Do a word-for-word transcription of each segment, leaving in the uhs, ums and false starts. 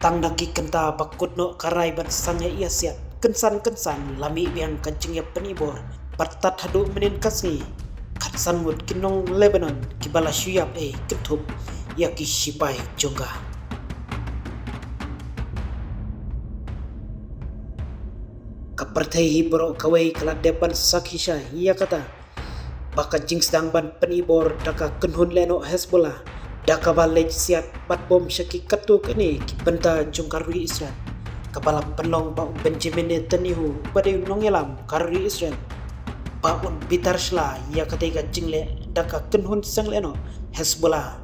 Tang da ki kynta ba kut noh ka rai ban sangeh ïasiat, kynsan kynsan la mih biang ka jingïapynibor. Bad tad haduh mynnin ka sngi, khatsan ngut ki nong Lebanon kiba la shu ïap ei kynthup ïa ki shipai jong ka. Ka pyrthei hi baroh kawei ka la dep ban sakhi shai ïa kata, ba ka jingsdang ban pynibor da ka kynhun lehnoh Hezbollah, da kaba leit siat bad bom sha ki katto katne ki bynta jong ka ri Israel, kaba la pynlong ba u Benjamin Netanyahu, ba dei u nongïalam ka ri Israel, ba un bitar shla ïa katei ka jingleh da ka kynhun seng lehnoh Hezbollah,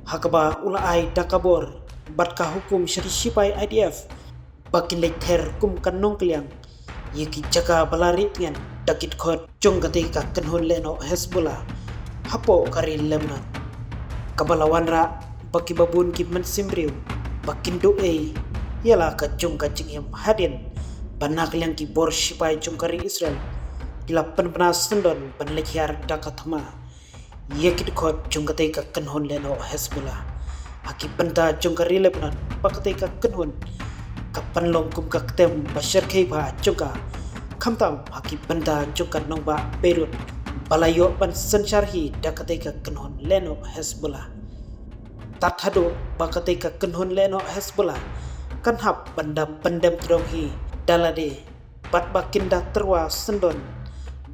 ha kaba u la ai da ka bor bad ka hukum sha ki shipai I D F ba kin leit ther kum ka nongkylliang ïa ki jaka ba la rieh tngen da ki dkhot jong katei ka kynhun lehnoh Hezbollah hapoh ka ri Lebanon, kaba la wanrah ba kiba bun ki mynsiem briew ba kin duh ei ïa la ka jong ka jingim, hadien ba na ka liang ki bor shipai jong ka ri Israel ki la pynbna syndon ban leit hiar da ka thma ïa ki dkhot jong katei ka kynhun lehnoh Hezbollah ha ki bynta jong ka ri Lebanon, ba katei ka kynhun ka pynlong kum ka ktem ba shyrkhei bha jong ka. Khamtam ha ki bynta jong ka nongbah Beirut, ba la ïoh ban synshar hi da katei ka kynhun lehnoh Hezbollah. Tad haduh ba katei ka kynhun lehnoh Hezbollah kan hap ban da pyndem tyrong hi da lade, bad ba kin da tyrwa syndon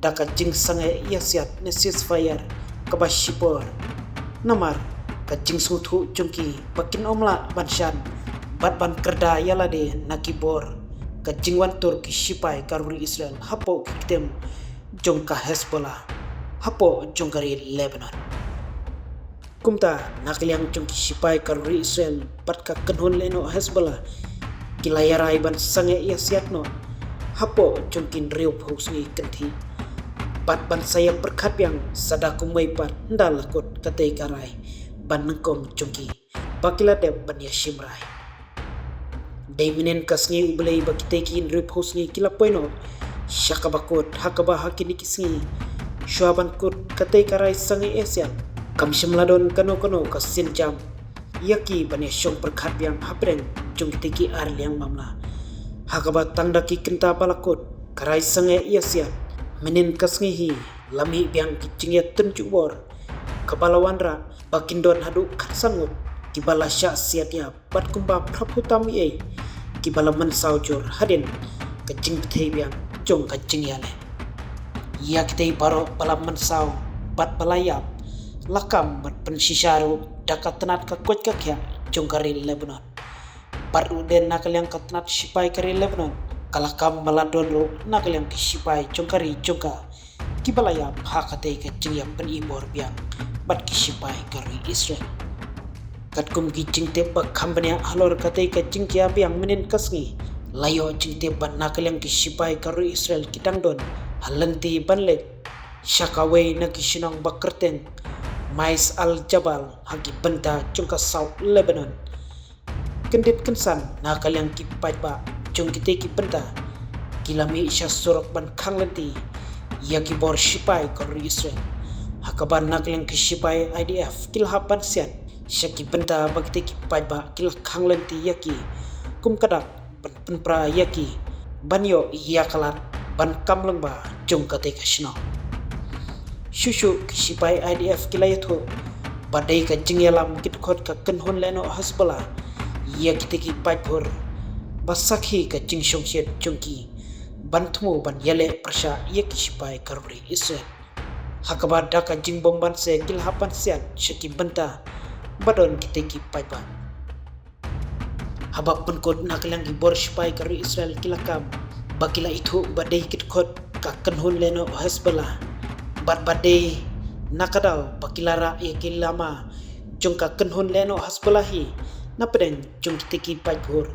da ka jingsangeh ïasiat ne ceasefire kaba shipor. Namar ka jingsngewthuh jong ki ba kin ym lah ban shan bad ban kyrda ïa lade na ki bor ka jingwan tur ki shipai ka ri Israel hapoh ki ktem jong ka Hezbollah hapoh jong ka ri Lebanon. Kumta, na ka liang jong ki shipai ka ri Israel bad ka kynhun lehnoh Hezbollah ki la ïarai ban sangeh ïasiat noh hapoh jong ki hynriewphew sngi kynthih, bad ban sa ïa pyrkhat biang sa da kumwei pat ynda la kut katei ka rai ban nyngkong jong ki ba ki la dep ban ïashim rai. Dei mynnin ka sngi U Blei ba kitei ki hynriewphew sngi ki la poi noh sha kaba kut, ha kaba ha kine ki sngi shuwa ban kut katei ka rai sangeh ïasiat, kam shym la don kano kano ka sienjam ïa ki ban ïashong pyrkhat biang hapdeng jong kitei ki ar liang mamla. Ha kaba tang da ki kynta ba la kut ka rai sangeh ïasiat, mynnin ka sngi hi la mih biang ki jingïatynjuh bor kaba la wanrah ba kin don haduh khatsan ngut kiba la shah siat ïa bad kumba phraphew tam ei ei kiba la mynsaw jur hadien ka jingpyrthei biang jong ka jingïaleh. Ïa kitei baroh ba la mynsaw bad ba la ïap la kam bad pynshisha ruh da ka tnat ka koit ka khiah jong ka ri Lebanon. Bad ruh dei na ka liang ka tnat shipai ka ri Lebanon ka la kam ba la don ruh na ka liang ki shipai jong ka ri jong ka kiba la ïap ha katei ka jingïapynibor biang bad ki shipai ka ri Israel. Katkum ki jingtip ba kham bniah halor katei ka jingkhia biang mynnin ka sngi, la ïoh jingtip ba na ka liang ki shipai ka ri Israel ki dang don ha lynti ban leit sha kawei na ki shnong ba kyrteng Mais al Jabal ha ki bynta jong ka South Lebanon. Kyndit kynsan na ka liang ki paidbah jong kitei ki bynta ki la mih sha surok ban khang lynti ïa ki bor shipai ka ri Israel, ha kaba na ka liang ki shipai I D F ki la hap ban siat sha ki bynta ba kitei ki paidbah ki la khang lynti ïa ki kum ka dak ban pynpra ïa ki ban ïoh ïa ka lad ban kam lyngba jong katei ka shnong. Shuh shuh ki shipai I D F ki la ïathuh ba dei ka jingïalam ki dkhot ka kynhun lehnoh Hezbollah ïa kitei ki paidbah ba sakhi ka jingshongshit jong ki ban thmu ban ïaleh pyrshah ïa ki shipai ka ri Israel, ha kaba da ka jingbom ban se ki la hap ban siat sha ki bynta ba don kitei ki paidbah. Haba pynkut na ka liang ki bor shipai ka ri Israel ki la kam ba ki la ithuh ba dei ki dkhot ka kynhun lehnoh Hezbollah, bad ba dei na ka daw ba ki la rah ïa ki lama jong ka kynhun lehnoh Hezbollah hi na pdeng jong kitei ki paidbah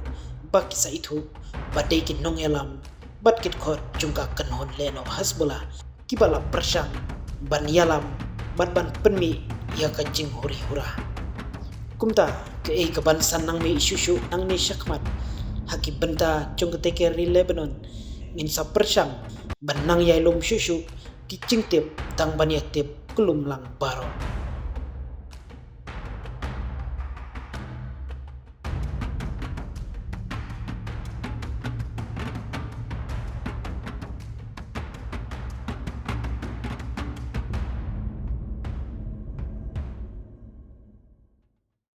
ba ki sa ithuh ba dei ki nongïalam bad ki dkhot jong ka kynhun lehnoh Hezbollah kiba la pyrshang ban ïalam bad ban pynmih ïa ka jinghuri hura. Kumta, kaei kaban sa nang mih shuh shuh nangne shakhmat ha ki bynta jong katei ka ri Lebanon, ngin sa pyrshang ban nang ïai lum shuh shuh ki jingtip tang ban ïa tip kyllum lang baroh.